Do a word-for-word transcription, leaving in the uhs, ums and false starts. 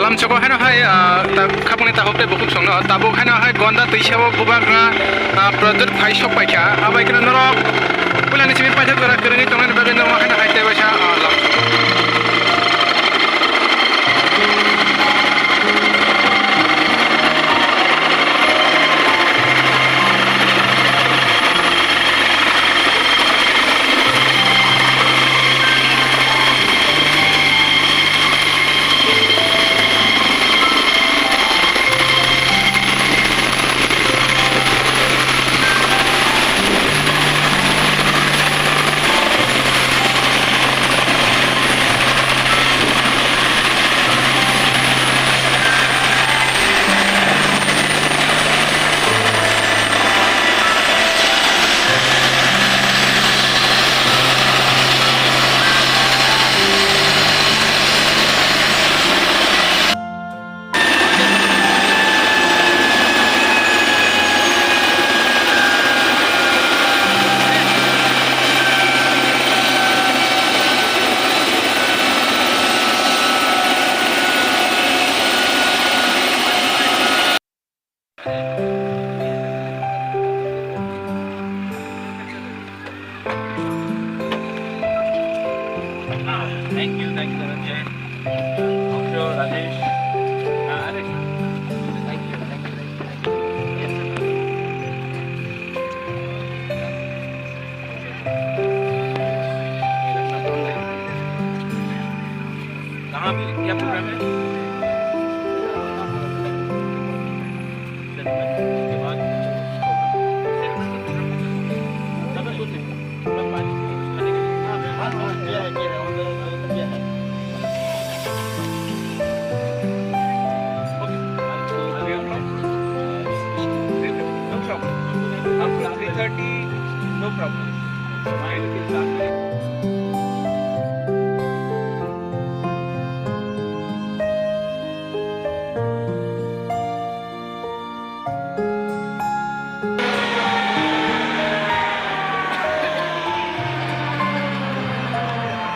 Lamchoko haino hai, ah, ta-, khapangni takhuk tei bukhuk songno, tabuk haino hai Gonda twisao bubagra, ah, project phai sok paikha, abai kheno norok puilani simi paithak jora kwrwngwi tongnani bagwi norok haino hai tei waisa, ah, lamchoko. Ah, thank you, thank you, Dhananjay. Thank you, Rajesh. Ah, Alex. Thank you, thank you, thank you, thank you. Yes, sir. कहाँ भी क्या प्रोग्राम है? No problem.